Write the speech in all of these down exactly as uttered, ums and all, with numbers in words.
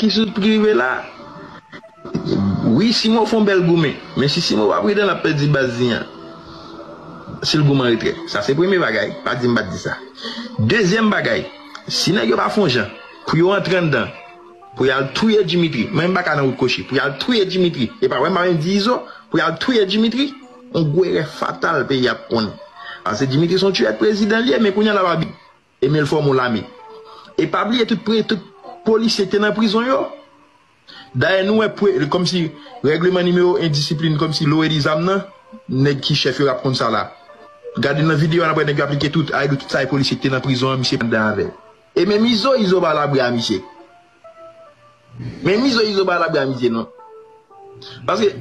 Ki sou ki rive la? Wi, Simo fè yon bèl goumen. Men si Simo pa pridan, l ap pèdi baz li an. Si l goumen an retrè. Sa se premye bagay. Pa di m pa t di sa. Dezyèm bagay, si nèg yo pa fè yon jan pou yo antre anndan, pou y al touye Dimitri, mwen m pa ka nan wout Kochi, pou y al touye Dimitri, e pa wè m pa menm di Izo, pou y al touye Dimitri, yon gwo erè fatal peyi a ap konnen. Paske Dimitri se yon tiyè prezidan li ye, men kounye a l ap abi. E men l fòme yon lame. E pa bliye tout pre-, tout polisye ki te nan prizon yo. Dayè nou wè pre-, kòmsi règleman nimewo en disiplin, kòmsi loweri zam nan, nèg ki chèf yo ap konn sa la. Gade nan videyo a, n ap wè nèg yo aplike tout, a di tout sa e polisye ki te nan prizon an, misye pran anndan avè l. E menm Izo, Izo pa labri a misye. Men Izo, Izo pa labri a misye non. Paske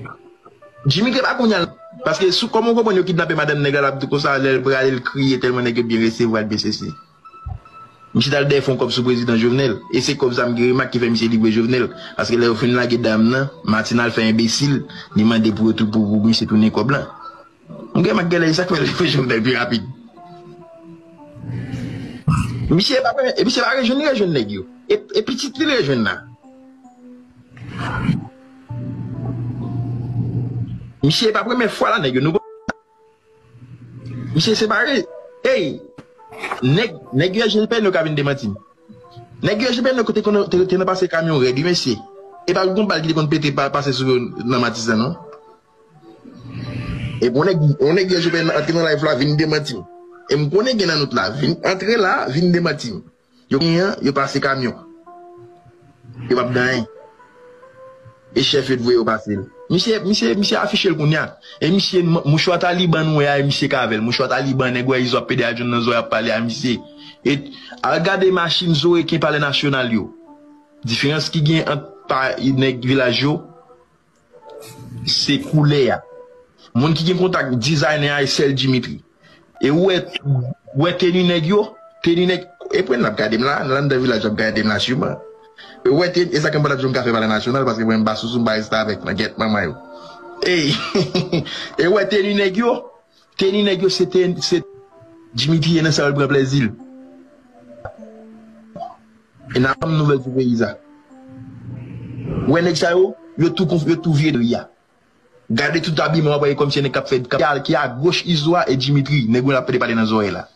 Jimmy te pa konn al. Paske sou kòman w konprann yo kidnape madanm nèg la, l ap di konsa, lè l prale, l kriye tèlman nèg yo byen resevwa l, byen sesi. Misye t al dèyè fè yon kòb sou prezidan Jovenel. E se kòb sa m gen remak ki fè misye livre Jovenel. Paske lè yo fin lage dam nan, Martine al fè enbesil, li mande pou yo tou, pou, pou misye tounen kòb lan. M gen remak genlè, e sa k fè l livre Jovenel pi rapid. Misye pa, e misye pa rejwenn, li rejwenn nèg yo. E, e pitit li rejwenn la. Misye pa premyè fwa la, nèg yo. Nou Misye separe. Ey! Nèg, nèg U S G P N yo ka vin demanti m. Nèg U S G P N yo te, te, te nan pase kamyon rèd, wi, mesye. E pa gon bal ki te konn pete pa, pase sou yo nan Matisan, non. E bon, nèg, yon nèg U S G P N antre nan live la, vin demanti m. E m konnen gen nan nou la, vin antre la, vin demanti m. Yo gen an, yo pase kamyon. Yo p ap gen anyen. E chèf yo t voye yo pase l. Misye, misye, misye afiche l kounye a. E misye, m-, mouchwa taliban nou wè a, e misye k avè l. Mouchwa taliban, nèg wè Izo ap pede a jwenn nan zòrèy ap pale a misye. E al gade machin zo reken Palè Nasyonal yo. Diferans ki gen ant pa, nèg vilaj yo, se koulè a. Moun ki gen kontak dizayner a e sèl Dimitri. E ou wè, ou wè teni nèg yo, teni nèg, e pou n ap gade m la, nan anndan vilaj ap gade m la siman. E ou wè teni, e sa k anba la di m ka fè Palè Nasyonal, paske mwen m pa sousou m pa restavèk nan gèt manman yo. Ey! E ou wè teni nèg yo, teni nèg yo se teni, se Dimitri ye nan sa yo l pran plèzi l. E n ap ban m nouvèl sou peyi sa. Ou wè nèg sa yo, yo tou konf-, yo tou vye de ri a. Gade tout abiman w ap wè kòmsi nèg k ap fè, k ap, ki a, ki agoch Izo a e Dimitri, nèg yo l ap pede pale nan zòrèy la.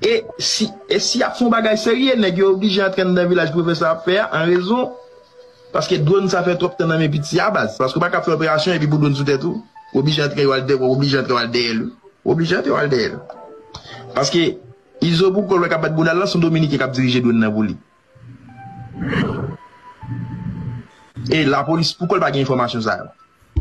E si, e si y ap fè yon bagay serye, nèg yo oblije antre anndan vilaj pou yo fè sa y ap fè a, an rezon. Paske dwòn sa fè twòp tan nan men piti a baz. Paske w pa ka fè operasyon epi pou dwòn sou tèt ou. Ou oblije antre w al dèyè, ou oblije antre w al dèyè l. Ou oblije antre w al dèyè l. Paske Izo pou kò l wè k ap bat bouda l lan, se yon Dominiken k ap dirije dwòn nan pou li. E lapolis pou kò l pa gen enfòmasyon sa yo.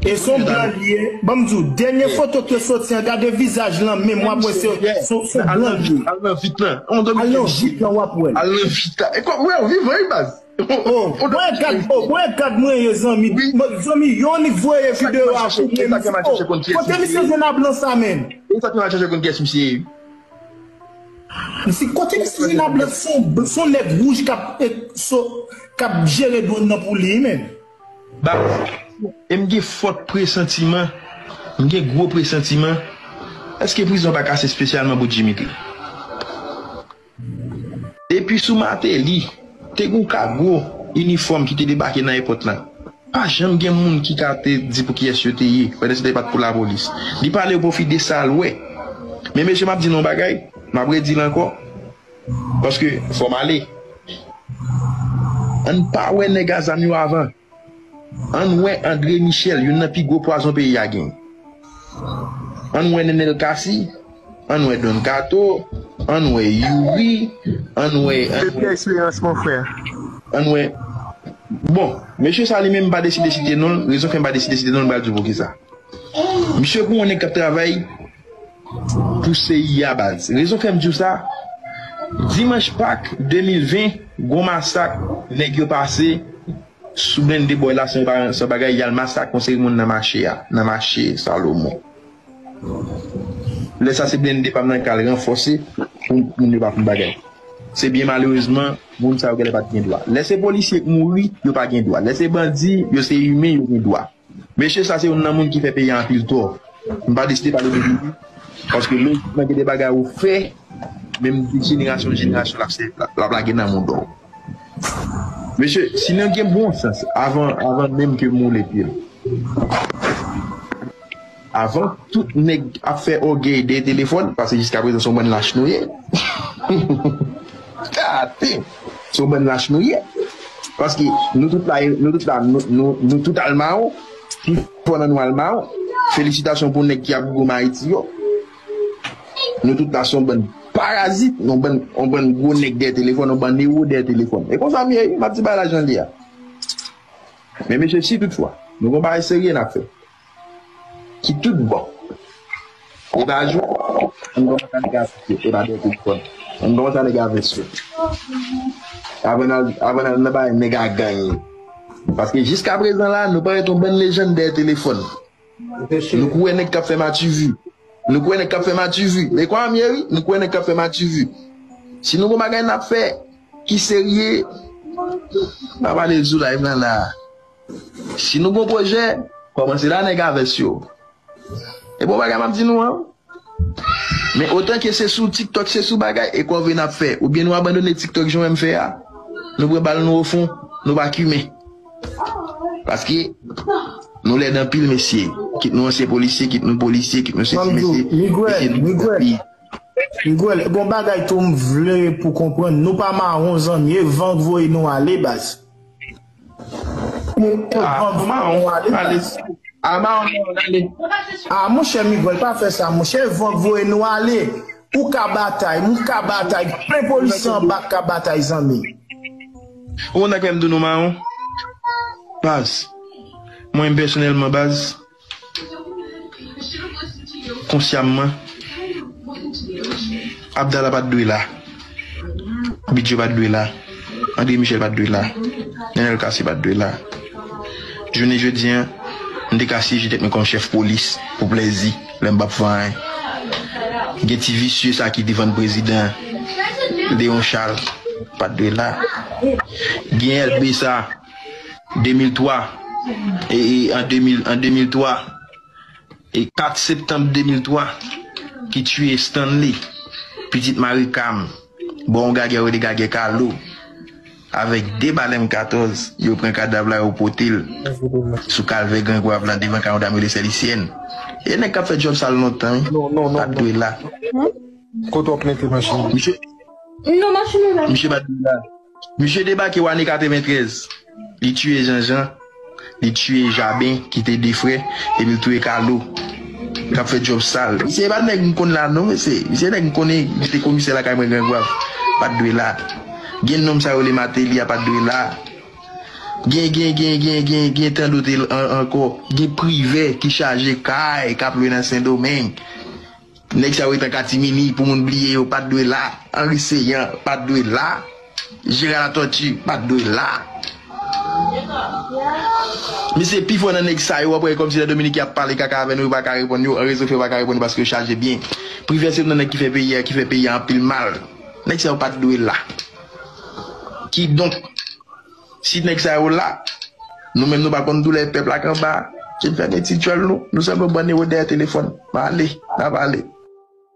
E se yon blan li ye. Ban m di w, dènye foto ki soti an, gade vizaj lan menm, w ap wè se, se, se yon blan li ye. Al nan vit lan. Al nan vit lan, w ap wè l. Al nan vit lan. E kò, wè, w vivan, wi, baz. Oh, mwen gad, oh, mwen gad mwen ye, zanmi. Zanmi, yon nèg voye videyo a pou mwen, m di, oh, kote misye jwenn a blan sa menm? E sa k nou al chèche konn kiyès misye ye. Si kote misye Nablan se yon, se yon nèg wouj k ap, e, so, k ap jere dwòn nan pou li, menm. Baz, e m gen fòt presantiman, m gen gwo presantiman, èske prizon pa kase espesyalman pou Dimitri? Depi sou Martelly, te gen yon kago inifòm ki te debake nan èpòt lan. Pa janm gen moun ki ka te di pou kiyès yo te ye, pandan se te pa t pou lapolis. Li pale o pwofi de sa l wè. Men mesye, m ap di nou yon bagay, m ap redi l ankò, paske fò m ale. Ann pa wè nèg a zam yo avan. Ann wè André Michel, youn nan pi gwo pwazon peyi a genyen. Ann wè Nenel Cassy, ann wè Don Kato, ann wè Youri, ann wè, ann wè, Depi Esperans, mon frè. Ann wè. Bon, mesye sa li menm m pa deside site non l, rezon fè m pa deside site non l, m pral di w poukisa. Misye pou yon nèg k ap travay pou C I A baz. Rezon fè m di w sa, dimanch Pak de mil ven, gwo masak, nèg yo pase, sou blende bòy la, se yon ba-, se yon bagay, y al masak yon seri moun nan mache a, nan mache Salomon. Lè sa se blende pa m nan k al ranfòse pou moun yo pa fè bagay. Se byen malerezman, moun sa yo genlè pa t gen dwa. Lè se polisye k mouri, yo pa gen dwa. Lè se bandi, yo se imen, yo gen dwa. Mesye sa se youn nan moun ki fè peyi a anpil tò. M pa deside pale de li, paske lojikman gen de bagay ou fè, menm jenerasyon, jenerasyon l ap se, l ap, l ap lage nan mouda w. Mesye, si nou gen bon sans, avan, avan menm ke m woule pye m, avan tout nèg ap fè ògèy dèyè telefòn, paske jiskaprezan se yon bann lach nou ye. Gade, se yon bann lach nou ye. Paske nou tout la, nou tout la, nou, nou, nou tout al mawon. Pifò nan nou al mawon. Felisitasyon pou nèg ki ap goum Ayiti yo. Nou tout la se yon bann parazit, yon bann, yon bann gwo nèg dèyè telefòn, yon bann ewo dèyè telefòn. E konsa m ye, wi, m ap di bagay la jan l ye a. Men mesye, si toutfwa nou gon bagay serye n ap fè, ki tout bon, e pa jou, ann kòmanse a nèg a vès yo, e pa dèyè telefòn. Ann kòmanse a nèg a vès yo. Avan n al, avan n al nan bagay nèg a gang yo. Paske jiskaprezan la, nou parèt yon bann lejann dèyè telefòn. Nou kouri nèg k ap fè mativi. Nou kouri nèg k ap fè mativi. Men kwa m ye, wi, nou kouri nèg k ap fè mativi. Si nou gon bagay n ap fè ki serye, pa pale sou live lan la. Si nou gon pwojè, kòmanse la nèg a vès yo. E bon bagay m ap di nou an. Men otan ke se sou TikTok, se sou bagay, e kòve n ap fè. Oubyen nou abandone TikTok jan w wè m fè a. Nou pran bal nou ofon, nou pa kimen. Paske nou lèd anpil, mesye. Kit nou ansyen polisye, kit nou polisye, kit nou sesi, mesye. Mesye, nou lèd anpil. Miguel, gon bagay tou m vle pou konprann. Nou pa mawon, zanmi, e van k voye nou ale, baz. Ou, ou van k voye nou ale, baz. A, mawon, mawon, ale. A, monchè Miguel, pa fè sa, monchè. Van k voye nou ale. Ou ka batay, m ka batay. Plen polisye anba k ka batay, zanmi. Ou konn sa k fè m di nou mawon? Baz. Mwen menm pèsonèlman, baz. Konsyamman, Abdala pa t dwe la. Bidjo pa t dwe la. André Michel pa t dwe la. Nenel Cassy pa t dwe la. Jounen jodi a, m te ka siyeje tèt mwen kòm chèf polis pou plèzi, lè m p ap fè anyen. Gen ti visye sa ki te vann prezidan, Léon Charles, pa t dwe la. Gen L B sa, de mil twa, e, e, an de mil, an de mil twa, e kat septanm de mil twa, ki tiye Stanley, pitit Maricam, bò yon gagè yo rele gagè Kalo, avèk de bal M katòz, yo pran kadav la, yo pote l sou kalvè Grangwav lan devan kay yon dam rele Sèlisyèn. E nèg k ap fè djòb sal lontan, wi, pa t dwe la. Kote w ap mete machin? Misye, misye pa t dwe la. Misye debake w ane katreventrèz. Li tiye Janjan, li tiye Jaben, ki te de frè, epi l touye Kalo, k ap fè djòb sal. Misye e pa nèg m konn la non, mesye. Misye nèg m konnen, li te komisè lakay mwen Grangwav. Pa t dwe la. Gen nonm sa yo rele Mateli a, pa t dwe la. Gen, gen, gen, gen, gen, gen tandot an-, ankò. Gen Privè ki chaje kay, k ap lwe nan Sendomeng. Nèg sa yo ret an katimini pou moun bliye yo, pa t dwe la. Henri Ceant pa t dwe la. Gérard Latortue pa t dwe la. Mesye, pifò nan nèg sa yo, w ap wè kòmsi lè Dominik ap pale kaka avè nou, yo pa ka reponn yo, an rezo fè yo pa ka reponn yo paske yo chaje byen. Privè se youn nan nèg ki fè peyi a, ki fè peyi a anpil mal. Nèg sa yo pa t dwe la. Kidonk, si nèg sa yo la, nou menm nou pa konn doulè pèp la k anba, se n fèmen ti djòl nou, nou sèlman bann ewo dèyè telefòn. M ale, n ap ale.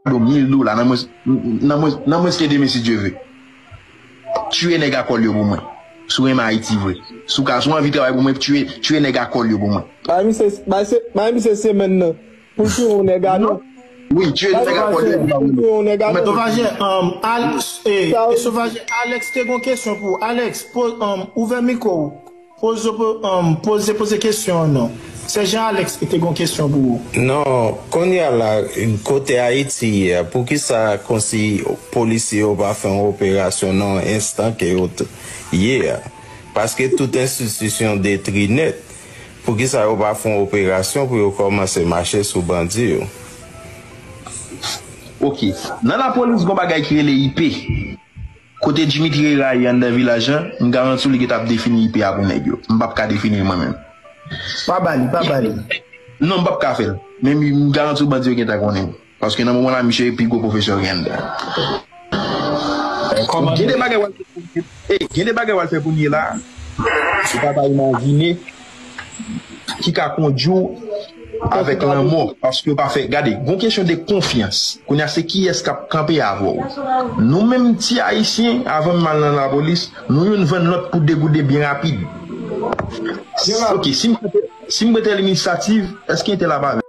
Pado mil dola nan mwens, nan mwens, nan mwens ke demen si Dye ve. Tiye nèg a kòl yo pou mwen. Si w renmen Ayiti vre. Si w ka, si w anvi travay pou mwen, tiye, tiye nèg a kòl yo pou mwen. Bay misye, bay se, bay misye semèn nan. Pou l touye yon nèg a nou. Wi, tiye nèg a kòl yo pou mwen. Pou l touye yon nèg a nou. Sovaje, um, Al-, eh, Sovaje, Alex te gon kesyon pou ou. Alex, po-, um, ouvè mikwo w. Poze, um, poze, poze kesyon an non. Se Jean Alex ki te gon kesyon pou ou. Non, kounye a la, kote Ayiti ye a, poukisa konsi polisye yo pa fè yon operasyon nan yon enstan ke yo t-, ye a? Paske tout enstitisyon detri nèt. Poukisa yo pa fè yon operasyon pou yo kòmanse mache sou bandi yo? Ok. Nan lapolis, gon bagay ki rele I P. Kote Dimitri Herard ye anndan vilaj lan, m garanti w li gentan ap defini I P a pou nèg yo. M p ap ka defini l mwen menm. Pa ba li, pa ba li. Non, m p ap ka fè l. Men m, m garanti w bandi yo gentan konnen. Paske nan moman la, misye pi gwo pwofesè yo gen anndan. Gen de bagay w al fè, eh, gen de bagay w al fè kounye la. Ou pa ta imajine. ki ka kondui w avèk lanmò, paske w pa fè. Gade, gon kesyon de konfyans. Kounye a, se kiyès k ap kanpe avè w? Nou menm ti Ayisyen, avan m al nan lapolis, nou youn vann lòt pou de goud byen rapid. Ok, si m, si m prete linisativ, èske entèl ap avè m?